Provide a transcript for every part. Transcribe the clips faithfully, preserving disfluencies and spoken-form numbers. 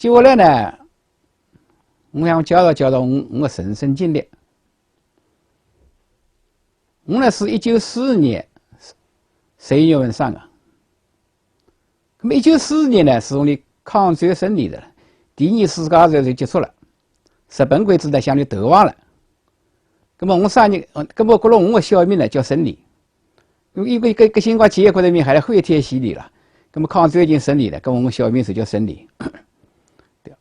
接下来呢，我想介绍介绍我，我的人生经历。我呢是一九四二年十一月份生的。那么一九四二年呢，是我们抗战胜利的了，第二次世界大战就结束了，日本鬼子呢向你投降了。那么我生日，呃，那么搿辰光我的小名呢叫胜利。 因为搿，搿，搿辰光建国人民还辣欢天喜地了，那么抗战已经胜利了，那么我小名就叫胜利。对。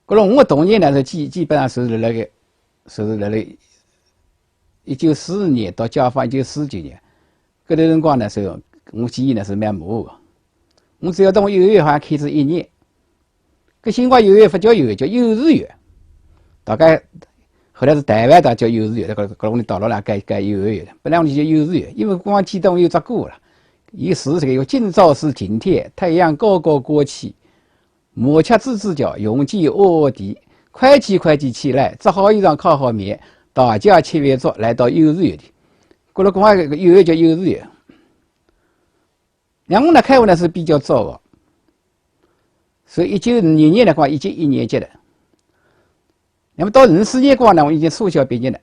搿辰光我的童年呢，是基，基本上是辣辣个，是辣辣一九四二年到解放一九四九年，搿段辰光呢，是我记忆呢是蛮模糊个。我只晓得我幼儿园好像开仔一年， 搿辰光幼儿园勿叫幼儿园，叫幼稚园。大概后来是台湾大叫幼稚园，搿，搿，搿弄堂大陆上改，改幼儿园。本来我们叫幼稚园，因为光记得我有只歌了，伊是这个有今朝是晴天，太阳高高挂起，麻雀吱吱叫，雄鸡喔喔啼，快起快起起来，着好衣裳靠好眠，大家七月节来到幼稚园里。搿辰光搿个幼儿园叫幼稚园。 那么我呢开学呢是比较早的，所以一九五二年呢，光一级一年级的。那么到五四年光呢，我已经初小毕业了。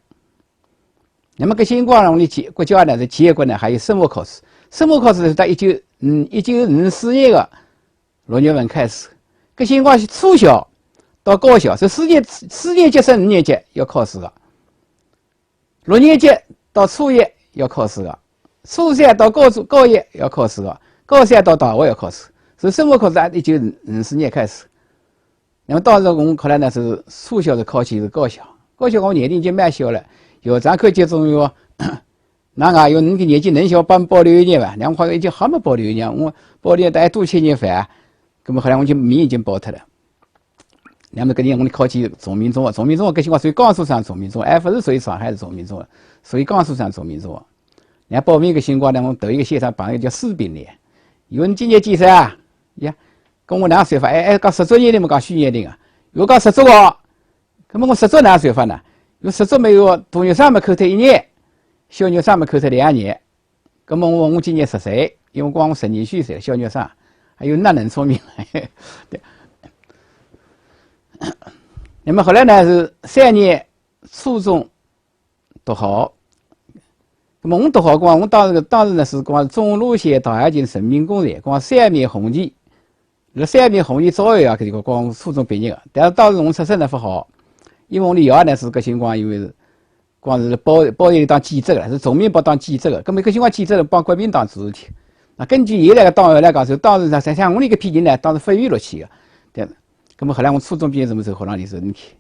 那么搿辰光呢，我们建，国家呢是建国呢还有生物考试，生物考试是到一九，嗯，一九五四年的六月份开始。搿辰光是初小到高小，是四年，四年级升五年级要考试的。 六年级到初一要考试的，初三到高中，高一要考试的，高三到大学要考试，所以生物考试啊，一九五四年开始。那么当时我们考来呢是初小是考起是高小，高小我年龄已经蛮小了，校长看见总要，那啊，有你个年纪能小，帮保留一年吧，两块已经还没保留一年，我保留一年大概多吃点饭，那么后来我就名已经报脱了。 那么搿年我们考起崇明中学，崇明中学搿辰光属于江苏省崇明中学，还勿是属于上海市崇明中学，属于江苏省崇明中学。人家报名搿辰光呢，我们头一个先生朋友叫施炳联，伊问今年几岁啊？呀，跟我哪算法？哎，哎，讲实际年龄么讲虚年龄啊？如果讲实际个，那么我实际哪算法呢？有实际没有大学生么扣脱一年，小学生么扣脱两年， 那么我，我今年十岁，因为光我十二岁小学生，还有哪能聪明？对。那么后来呢，是三年初中读好。那么我读好光，我当时，当时呢是光中路县大跃进人民公社，光三面红旗， 辣三面红旗照耀啊，搿个光初中毕业个。但是当时我出身呢勿好，因为我爷呢是搿辰光因为是光是报，报一当记者个，是崇明报当记者个。搿么搿辰光记者是帮国民党做事体。那根据现在个档案来讲，就当时呢，像，像我搿个批评呢，当时勿有落去个。对。搿么后来我初中毕业辰光是学堂里是人气，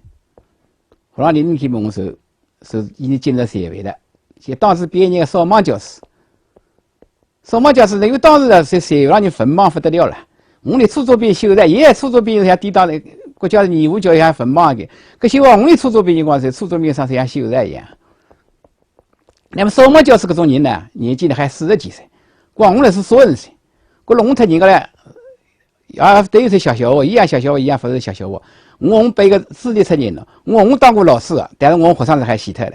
学堂里人气么我是，是已经进入社会了。就当时毕业个扫盲教师， 扫盲教师呢，因为当时啊，是社会上人文盲勿得了了。我们初中毕业秀才，现在初中毕业像抵当国家是义务教育还文盲个，搿辰光我们初中毕业辰光是初中毕业生像秀才一样。那么扫盲教师搿种人呢，年纪呢还四十几岁，光我呢是三十岁，搿弄脱人家了， 啊，等于是笑笑话，一样笑笑话，一样勿是笑笑话。我，我拨一个事体出人了，我，我当过老师个，但是我学生子还死脱了。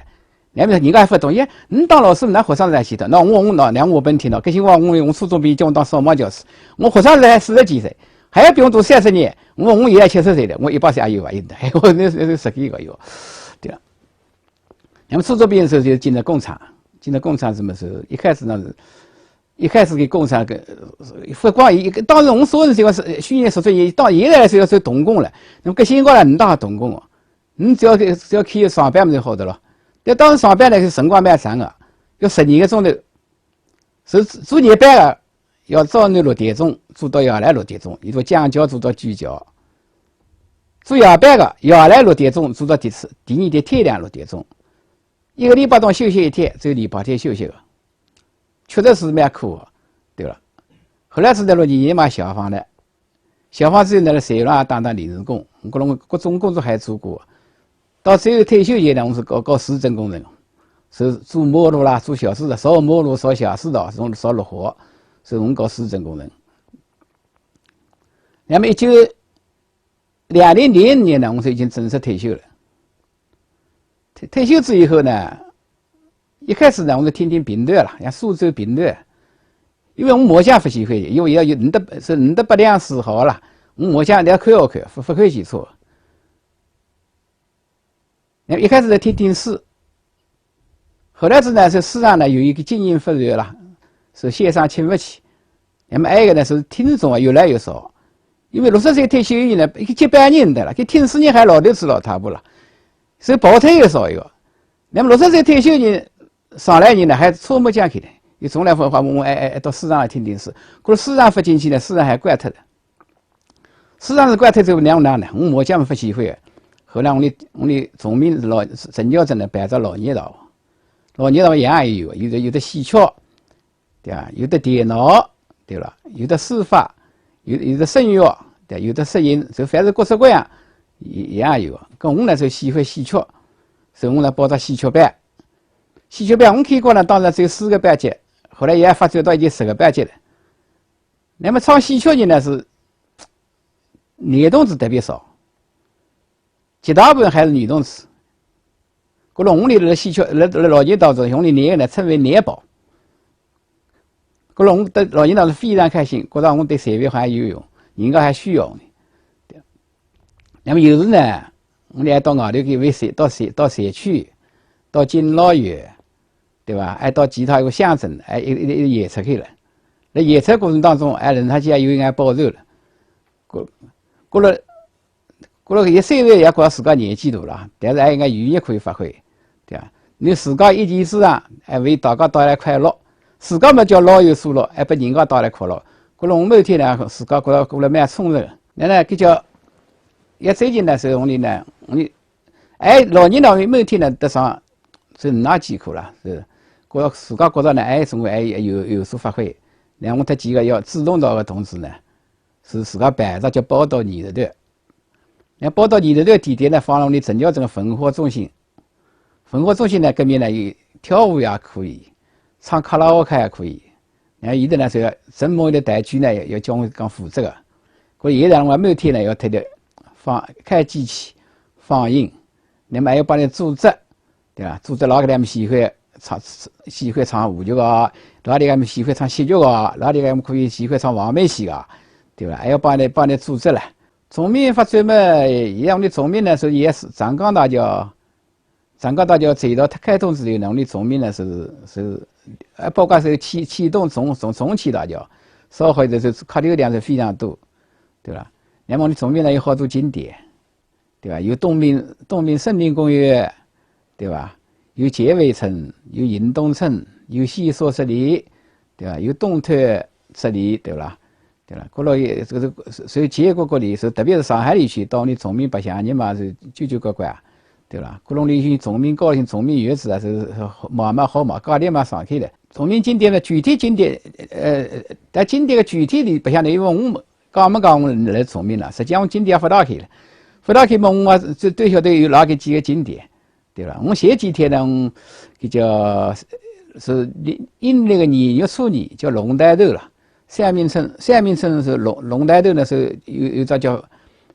那么人家还勿懂，耶，你当老师，㑚学生子还死脱？那我，我，那，那我本天了，搿辰光我，我初中毕业叫我当扫盲教师，我学生子还四十几岁，还要比我大三十年，我，我现在七十岁了，我一百岁也有伐？有的，我那，那是实际个哟，对伐？那么初中毕业的辰光就进了工厂，进了工厂什么时候？一开始呢是 一开始搿工厂搿，勿光一个，当时我所有人是讲是，虚年十岁，到现在是要算童工了。那么搿辰光呢，呒大童工哦，呒只要，只要去上班么就好得了。但当时上班呢，是辰光蛮长个，要十二个钟头，是做夜班个，要朝头六点钟做到夜里六点钟，伊说将校做到九校。做夜班个，夜里六点钟做到第四，第二天天亮六点钟。一个礼拜当中休息一天，只有礼拜天休息个。 确实是蛮苦个，对伐？后来是在六年年嘛，解放了。解放之后呢，在社会上也打打临时工，我搿种各种工作还做过。到最后退休以后呢，我是搞，搞市政工程，是做马路啦，做小市场，扫马路、扫小市场，扫，扫绿化，是我搞市政工程。那么一九，两零零五年呢，我是已经正式退休了。退，退休之以后呢， 一开始呢，我是听听评弹啦，像苏州评弹，因为我麻将勿喜欢，因为要有你的是你的八两四号啦，我麻将要看好看，勿勿看其他。那一开始在听听书，后来子呢是书场呢有一个经营勿善啦，是先生请勿起。那么还有一个呢是听众啊越来越少，因为六十岁退休以后呢，一个接班人的了，搿听书人还老头子老太婆了，所以跑脱也少一个。那么六十岁退休人上来人呢还触目惊心的，伊从来勿勿问我哎哎哎到书场来听听书，可是书场勿进去呢，书场还关脱了。书场是关脱之后，哪能呢？我麻将勿喜欢。后来我哩我哩崇明老陈教授呢办只老年堂，老年堂样也有，有的有的戏曲，对吧？有的电脑，对吧？有的书法，有有的声乐，对，有的摄影，就凡是各式各样，也也有。搿我呢就喜欢戏曲，所以我呢报只戏曲班。戏曲班我开过呢，当然只有四个班级，后来也发展到已经十个班级了。那么唱戏曲人呢是男同志特别少，绝大部分还是女同志。搿种我哩辣戏曲辣辣老年当中，用哩男个呢称为男宝。搿种我对老年当中非常开心，觉着我对社会还有用，人家还需要我呢。对。那么有时呢，我哩还到外头去为社到社到社区，到敬老院，对吧？还到其他一个乡镇，还一一一演出去了。辣演出过程当中，还人家家有眼报酬了。搿搿了搿了，也虽然也觉着自家年纪大了，但是还有眼余热可以发挥，对吧？侬自家一技之长，还为大家带来快乐，自家么叫老有所乐，还拨人家带来快乐。搿了我每天呢，自家觉着过了蛮充实的。那呢，搿叫也最近呢，是用哩呢，用哩哎，老年呢每天呢得上是五十几课了，是觉着自家觉着呢，哎，总归还有有所发挥。然后我搭几个要志同道合同志呢，是自家办只叫宝岛艺术团。那宝岛艺术团地点呢，放辣我哩陈桥镇个文化中心。文化中心呢，搿面呢有跳舞也可以，唱卡拉OK也可以。然后现在呢，是要承蒙一个台区呢，要要叫我讲负责个。搿现在我每天呢要特地放开机器放映，那么还要帮伊组织，对吧？组织哪个地方喜欢唱喜欢唱舞曲啊，哪个地方喜欢唱戏曲啊，哪个地方可以喜欢唱黄梅戏啊，对吧？还要帮伊帮伊组织了。崇明发展嘛，现在我们崇明呢，是也是长江大桥，长江大桥隧道它开通之后呢，我们崇明呢是是，呃，包括是启启动重重重启大桥，烧毁的是客流量是非常多，对吧？那么我们崇明呢有好多景点，对吧？有东明东明森林公园，对吧？有健胃村，有运动村，有洗漱设施，对吧？有动态设施，对吧？对了，搿落也这个是所以全国各地是，特别是上海地区，到你崇明白相人嘛是九九个个啊，对吧？搿落里向崇明高兴，崇明园子啊是是蛮蛮好嘛，价钿嘛上去了。崇明景点呢，具体景点，呃，但景点个具体里白相呢，因为我们讲没讲我来崇明了，实际上我景点也勿大去了，勿大去嘛，我也只晓得有哪个几个景点。 对吧？我前几天呢，我搿叫是阴历个二月初二，叫龙抬头了。三明村，三明村是龙龙抬头呢，是有有只叫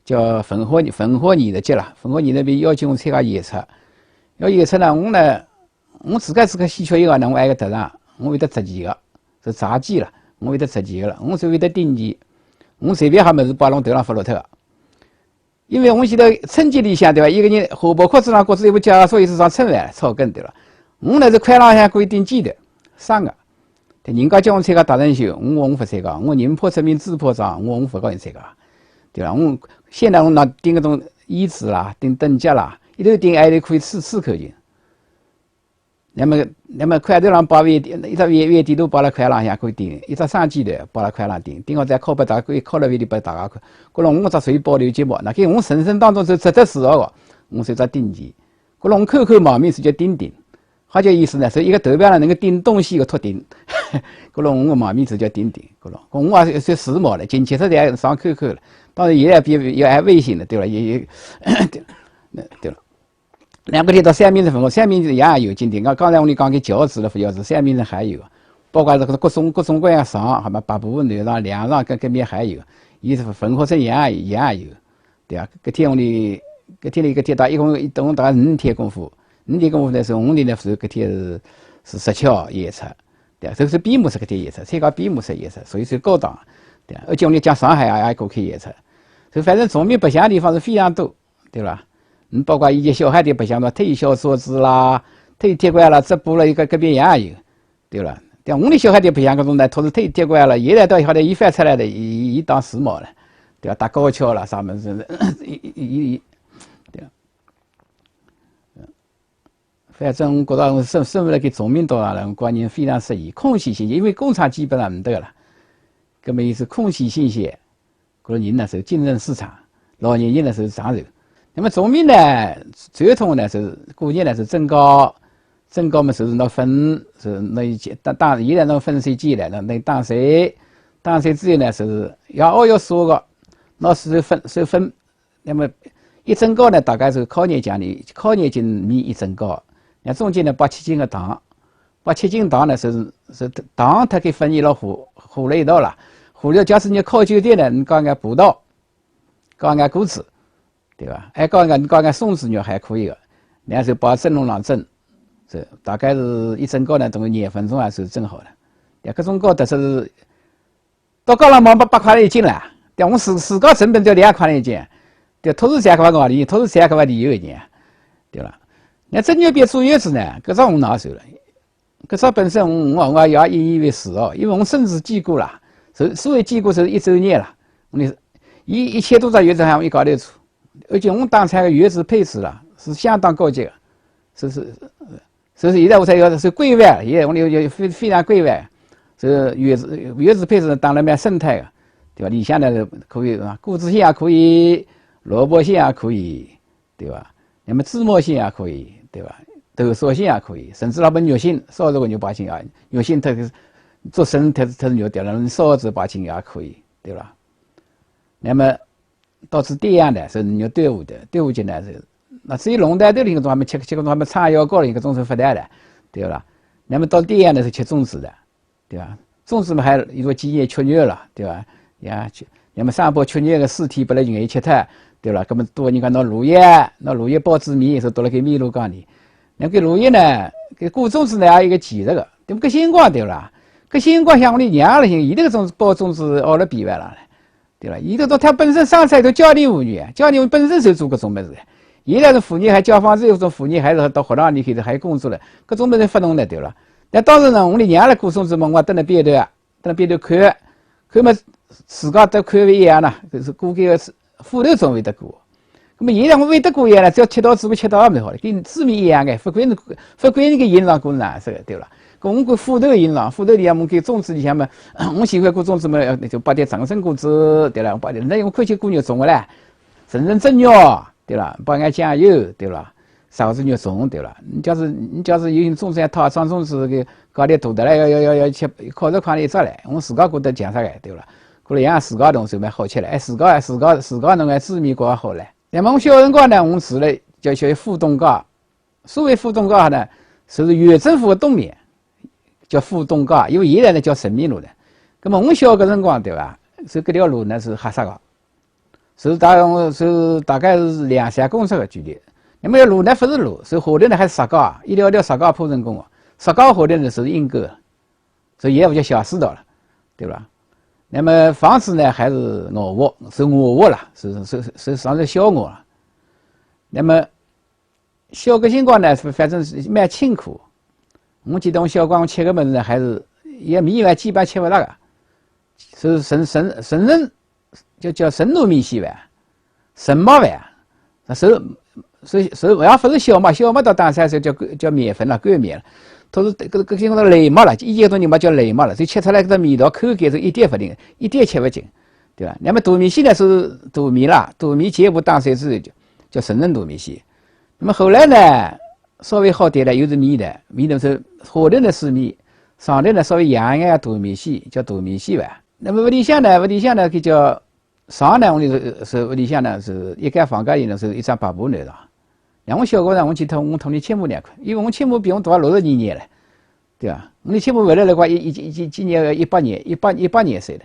叫文化文化艺术节了。文化艺术节邀请我参加演出，要演出呢，我呢，我自家自家戏曲一个呢，我还有得上，我会得着急个，是杂技了，我会得着急个了，我是会得顶级，我随便啥物事摆弄头浪发落脱个。 因为我记得春节里向，对吧？一个人下巴壳子上挂仔一部教科书，一直上春晚，草根，对吧？我呢是筷浪向可以顶尖的，三个。对，人家叫我参加达人秀，我我勿参加，我人怕出名，猪怕壮，我我勿高兴参加，对吧？我现在我拿顶搿种椅子啦，顶凳脚啦，一头顶还得可以吹吹口琴。 那么，那么筷头浪摆饭，一只饭饭底头摆辣筷浪向可以顶，一只生煎台摆辣筷浪顶，顶好再敲拨大家，敲辣饭里拨大家看。搿种我只属于保留节目，那搿我人生当中是值得自豪个，我是只顶级。搿种我口口冒名是叫顶顶，啥叫意思呢？是一个头表上能够顶东西一个托顶。搿种我冒名是叫顶顶，搿种，搿我也是算时髦了，近期实在上口口了。当然现在比也还微型了，对吧？也也，对了。 两个天到三明治分我，三明治也有景点。我刚才我跟你讲个饺子了，不饺子，三明治还有，包括这个各种各种各样上，好嘛，北部、南上、两上，各各面还有，伊是文化村也也有，对啊。搿天我们，搿天里搿天大一共一共大概五天功夫，五天功夫呢是我们呢是搿天是是十七号演出，对吧？就是闭幕式搿点演出，参加闭幕式演出，所以是高档，对吧？而且我们讲上海也也过去演出，所以反正崇明白相的地方是非常多，对吧？嗯，包括以前小海店白相的推小桌子啦、推铁拐啦、直播啦，一个个别样也有，对吧？但我们小海店白相搿种呢，都是推铁拐了，现在到小海店一翻出来的，一一档时髦了，对吧？搭高跷了啥么子，一一一一，对吧？ 反正我觉着我生生活辣该崇明岛上了，我个人非常适意，空气新鲜，因为工厂基本上没得了，搿么也是空气新鲜，搿个人呢是精神舒畅，老年人呢是长寿。那么崇明呢，传统呢是过年呢是蒸糕，蒸糕嘛就是拿粉，是拿一些当当现在拿粉水机来，拿拿打碎，打碎之后呢是要熬要熟个，拿水分水分 那么一蒸糕呢，大概是烤眼睛的，烤眼睛面一蒸糕，那中间呢摆七斤个糖，摆七斤糖呢是是糖它给分一了和和了一道了，和了假使你烤久点呢，你搞眼葡萄，搞眼果子，对吧？哎，搞眼搞眼松子肉还可以个，那就摆蒸笼上蒸，这大概是一蒸糕呢，等于廿分钟啊就蒸好了。那搿种糕特色是 到高浪毛八八块一斤了，对，我自自家成本就两块一斤，对，都是三块外钿，都是三块外钿有一斤，对了。那蒸肉变猪油子呢，搿只我拿手了，搿只本身我我我也引以为自豪，因为我孙子见过了，所所谓见过是一周年了，我们一一千多只月子还一高头出，而且我们当餐个月子配置了是相当高级的，是是 所以说现在我才要是规范，现在我们有有非非常规范，是月子月子配置当然蛮生态的，对吧？里向呢可以啊，果子心也可以，萝卜心也可以，对吧？那么芝麻心也可以，对吧？豆沙心也可以，甚至那么肉心，烧这个肉八斤啊，肉心它是做成它它是肉掉了，烧这八斤也可以，对吧？那么 到此点样的，是肉豆腐的，豆腐进来是，那至于弄台头里，搿种还没吃，吃搿种还没唱要过了，搿种是勿带的，对吧？那么到点样的是吃粽子的，对吧？粽子嘛还有个纪念吃肉了，对吧？呀，吃，那么上坡吃肉个尸体本来就愿意吃脱，对吧？那么多人家拿炉叶，拿炉叶包仔面，是到了给米炉缸里。那个炉叶呢，给过粽子呢，还有一个技术个，对吧？搿辰光对吧？搿辰光像我们娘了，现在搿个粽子包粽子，熬了比勿了。 对吧？伊搿种他本身上菜都家庭妇女啊，家庭妇女本身就做搿种物事。现在是妇女还解放之后，搿种妇女还是到学堂里去还工作了，搿种物事勿弄的，对伐？但当时呢，我们娘来过生日嘛，我蹲辣边头啊，蹲辣边头看，看嘛，自家都看勿一样呐，就是过搿个是斧头总会得过。 那么现在我会得过呀了，只要吃到嘴巴吃到蛮好了，跟猪面一样个，勿管是勿管是个银浪过哪是个，对伐？跟我们过斧头银浪，斧头里向我们给粽子里向嘛，我喜欢过粽子嘛，那就摆点长生果子，对伐？我摆点，那我看见过肉粽个嘞，人参蒸肉，对伐？摆眼酱油，对伐？烧子肉粽，对伐？你假使你假使有种粽子要套装粽子个，搞点大的来，要要要要吃，烤肉块里一只来，我自家过得讲啥个，对伐？过了养自家东西蛮好吃嘞，哎，自家自家自家弄个猪面过好嘞。 那么我小辰光呢，我住了叫叫富东街。所谓富东街呢，就是县政府的东面，叫富东街，因为现在呢叫人民路的。那么我小个辰光，对伐？是搿条路呢是黑色个，是大是大概是两三公尺的距离。那么路呢勿是路，是下头呢还是石阶，一条条石阶铺成功个。石阶下头呢是阴沟，所以也勿叫小世道了，对伐？那么房子呢还是茅屋，是茅屋了，是是是是算是小茅了。那么 小个辰光呢，反正是蛮清苦。我记得我小辰光吃个物事呢，还是也米饭基本吃勿着个，是纯纯纯纯叫叫纯糯米稀饭，纯麦饭，那是是是也勿是小麦，小麦到当时是叫叫面粉了，干面了，都是搿搿搿种来麦了，一些种人嘛叫来麦了，所以吃出来搿个味道口感是一点勿灵，一点吃勿进，对伐？那么大米稀呢是大米啦，大米全部打碎之后就叫纯纯大米稀。 那么后来呢，稍微好点了，又是面的，面的是下头呢是面，上头呢稍微洋一眼大面稀，叫大面稀吧。那么屋里向呢，屋里向呢，搿叫床呢，屋里是是屋里向呢是一间房间里呢是一张白布头床。像我小辰光，我记得我童年亲妈两块，因为我亲妈比我大六十二年了，对伐？我亲妈回来了辰光，一一一一今年一百年，一百一百年岁了，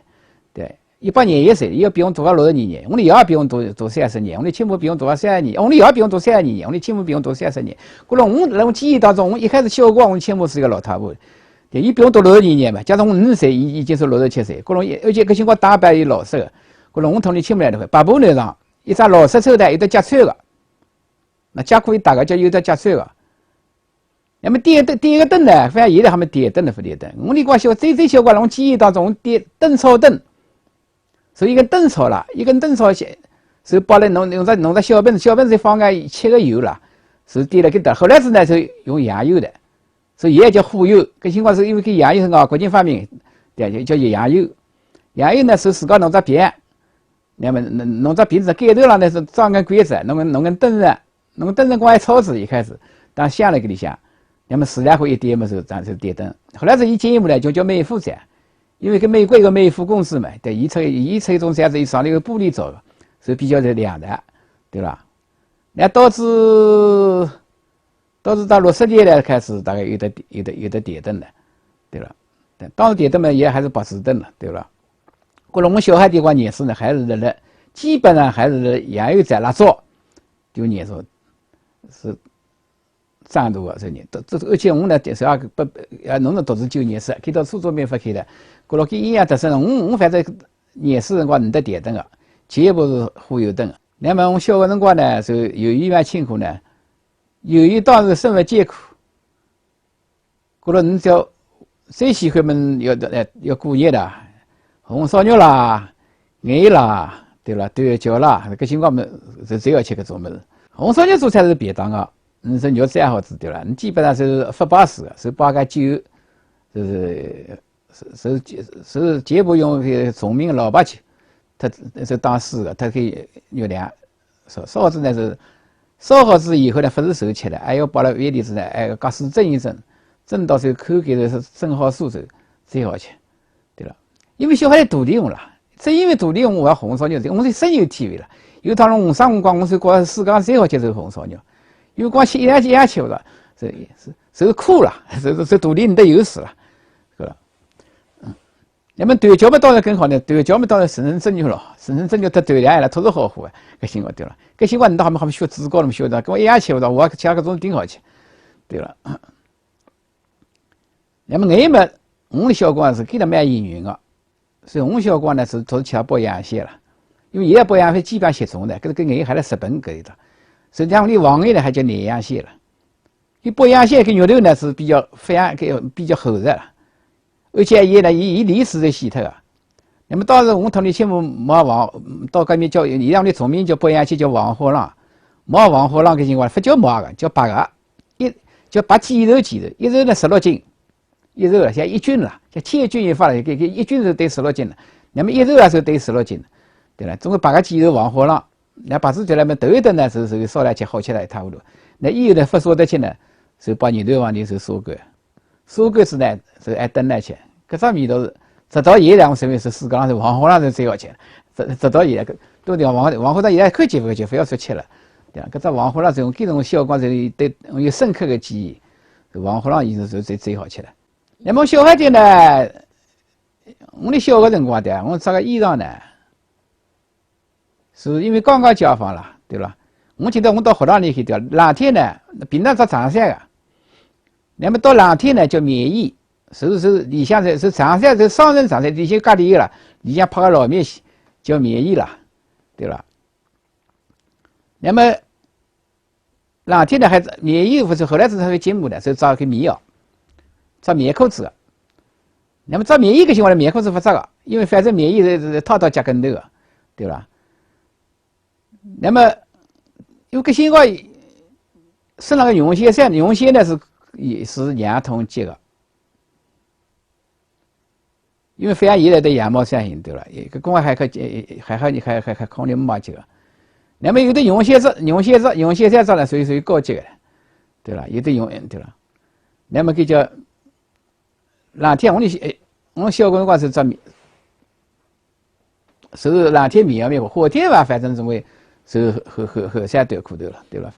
对。 一百廿一岁，伊要比我大个六十二年，我的爷比我大大三十年，我的亲妈比我大三十年，我的爷比我大三十年，我的亲妈比我大三十年。故了我辣我记忆当中，我一开始小辰光，我亲妈是一个老太婆，对，伊比我大六十二年嘛，加上我五岁，伊已经是六十七岁。搿种，而且搿辰光打扮也老式个，搿种红头呢，请勿来个，白布男装，一只老式绸带，有得脚穿个，那脚可以搭个，叫有得脚穿个。那么点灯，点一个灯呢，反正现在还没点灯呢，勿点灯。我辰光小，最最小辰光，我记忆当中，我点灯草灯，所以一根灯草啦，一根灯草先，是包了弄弄只弄只小盆子，小盆子放个七个油啦，是点了搿搭。后来是呢，是用洋油的，所以也叫火油。搿辰光是因为搿洋油是外国人发明，对，叫叫洋油。洋油呢是自家弄只瓶，那么弄弄只瓶子盖头浪呢是装根管子，弄根弄根灯子，弄根灯子光还草子一开始，当香了搿里向，那么自然会一点么是这样子点灯。后来是伊进一步呢，就叫美孚噻，因为搿美国有个美孚公司嘛，对，伊出伊出一种材质，伊上头有玻璃做个，所以比较是亮的，对吧？那到是到是到六十年代开始，大概有的有的有的点灯了，对吧？但当时点灯嘛，也还是白纸灯了，对吧？搿辰光我小孩辰光年数呢，还是辣辣，基本上还是辣辣洋油在蜡烛，就年数是长大个，这年，这这而且我呢，就是也不也弄了读书九年是，去到初中没法去了，搿落去一样特色，我我反正年数辰光没得点灯个，全部是火油灯个。那么我小个辰光呢，是由于蛮辛苦呢，由于当时生活艰苦，搿落你只要最喜欢么要要要过年的，红烧肉啦、眼啦，对伐？豆角啦，搿辰光么是最要吃搿种物事。红烧肉做出来是便当个，你是肉再好吃对伐？你基本上是勿摆水个，是摆个酒，就是是是是全部用搿重名个老白酒，它是当水个，它可以肉粮。烧烧好仔呢是烧好仔以后呢，勿是手吃个，还要摆辣碗里仔呢，还要隔水蒸一蒸，蒸到是口感是蒸好酥脆，最好吃，对伐？因为小孩肚里饿啦，正因为肚里饿，我要红烧肉，我是深有体会了。有趟弄红烧辰光，我是觉着世界上最好吃就是红烧肉，因为光吃一样一样吃勿着，是是是苦了，是是是肚里没得油水了，是吧？嗯。 那么豆角嘛，当然更好呢。豆角嘛，当然纯纯正肉咯，纯纯正肉搭豆芽了，都是好货啊。搿辰光对了，搿辰光人家还没还没学猪肝，没学的，跟我一样吃勿着，我吃搿种顶好吃，对了。那么眼嘛，我的小辰光是搿个蛮幸运个，所以我小辰光呢是都是吃北洋鲜了，因为现在北洋鲜基本上绝种的，搿个眼还辣日本搿一搭，所以讲里黄眼呢还叫南洋鲜了。 伊北洋鲜搿肉头呢是比较非常搿比较厚实，而且伊呢，伊伊历史是死脱个。那么当时我同你亲戚买黄，到搿面叫，现在里重名叫北洋鲜叫黄花阆，买黄花阆搿辰光勿叫买个，叫白个，一叫白几头几头，一头呢十六斤，一头啊像一斤啦，像千斤一发了，搿搿一斤是等于十六斤了。那么一头啊是等于十六斤，对伐？总共白个几头黄花阆。 那白子出来嘛，头一顿呢是是烧来吃好吃了一塌糊涂。那以后呢，勿舍得吃呢，就摆肉头房里就晒干，晒干仔呢，就还炖来吃。搿只味道是，直到现在我认为是世界上是黄花阆是最好吃，直直到现在，搿都讲黄黄花阆现在看见勿看见，勿要说吃了，对伐？搿只黄花阆是我搿种小辰光是对我有深刻的记忆，黄花阆已经是最最好吃了。那么小孩子呢，我们小个辰光的，我着个衣裳呢， 是因为刚刚解放了，对伐？我记得我到学堂里去，对伐？冷天呢，平常着长衫个，那么到冷天呢叫棉衣，是是里向是是长衫，是双层长衫，里向隔里个了，里向拍个老棉线，叫棉衣啦，对伐？那么 冷天呢还是棉衣，勿是后来子才会进步的，是着个棉袄，着棉裤子个。那么着棉衣搿辰光呢，棉裤子勿着个，因为反正棉衣是是套到脚跟头个，对伐？那么因为搿辰光身浪个绒线衫，绒线呢是也是洋统级个， 因为非常现在的羊毛衫型，对伐？搿辰光还可还还还还还空里买几个。那么有的绒线衫，绒线衫，绒线衫着呢，属于属于高级的，对伐？有的绒，对伐？那么搿叫冷天，我们小，哎，我们小辰光是着棉，是冷天棉袄棉裤，夏天嘛，反正总归是厚厚厚衫短裤头了，对伐？